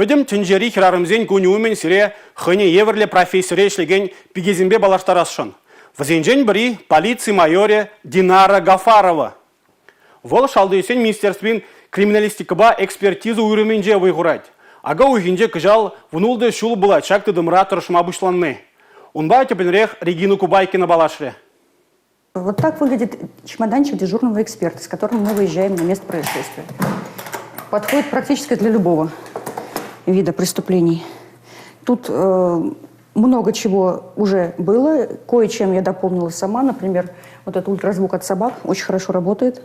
Пӗтӗм тӗнчери хӗрарӑмсен кунӗ умӗн сире хӑйне евӗрлӗ профессире ӗҫлекен пикесемпе паллаштарасшӑн. Вӗсенчен пӗри полици майорӗ Динара Гафарова. Вӑл Шалти ӗҫсен министерствин криминалистикӑпа экспертиза уйрӑмӗнче вӑй хурать. Ака уйӑхӗнче кӑҫал 16 ҫул пулать ҫак тытӑмра тӑрӑшма пуҫланни. Унпа тӗплӗнрех Регина Кубайкина паллашрӗ. Вот так выглядит чемоданчик дежурного эксперта, с которым мы выезжаем на место происшествия. Подходит практически для любого вида преступлений. Тут э, много чего уже было, кое-чем я дополнила сама. Например, вот этот ультразвук от собак очень хорошо работает.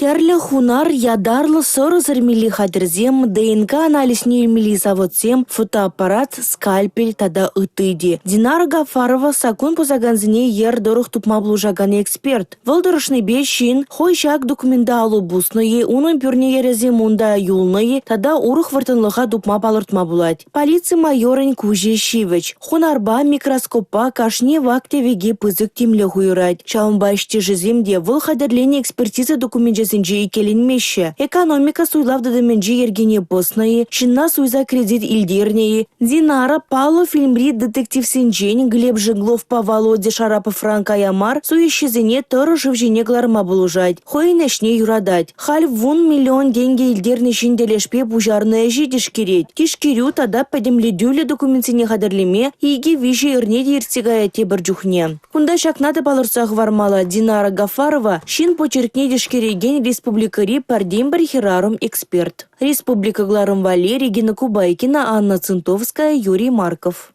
Тӗрлӗ хунар, ятарлӑ сӑрӑ сӗрмелли хатӗрсем, ДНК анализне илмелли заводсем, фотоаппарат, скальпель тата ытти те. Динара Гафарова саккун пӑсакансене йӗр тӑрӑх тупма пулӑшакан эксперт. Вӑл тӑрӑшнипе ҫын хӑй ҫак документа алӑ пуснӑ-и, унӑн пӳрне йӗрӗсем унта юлнӑ-и тата урӑх вӑрттӑнлӑха тупма палӑртма пулать. Полици майорӗн куҫӗ ҫивӗч. Хунарпа, микроскоппа кашни вак-тӗвеке пысӑк тимлӗх уйӑрать. Ҫавӑнпа ӗҫтешӗсем те вӑл хатӗрленӗ экспертиза докуменчӗсенче иккӗленмеҫҫӗ. Экономика суйлав тытӑмӗнчи йӗркене пӑснӑ-и, ҫынна суйса кредит илтернӗ-и, Динара паллӑ фильмри детективсенчен Глеб Жегловпа Володя Шараповран кая мар суеҫҫӗсене тӑрӑ шыв ҫине кӑларма пулӑшать. Хӑйӗн ӗҫне юратать. Халь вун миллион тенкӗ илтернӗ ҫын тӗлӗшпе пуҫарнӑ ӗҫе тишкерет. Тишкерӳ тата пӗтӗмлетӳллӗ документсене хатӗрлеме икӗ-виҫӗ эрне те иртсе каять тепӗр чухне. Кунта ҫакна та палӑртса хӑвармалла, Динара Гафарова ҫын почеркне тишкерекен республикӑри пӗртен-пӗр хӗрарӑм-эксперт. Республика кӑларӑм валли Регина Кубайкина, Анна Цинтовская, Юрий Марков.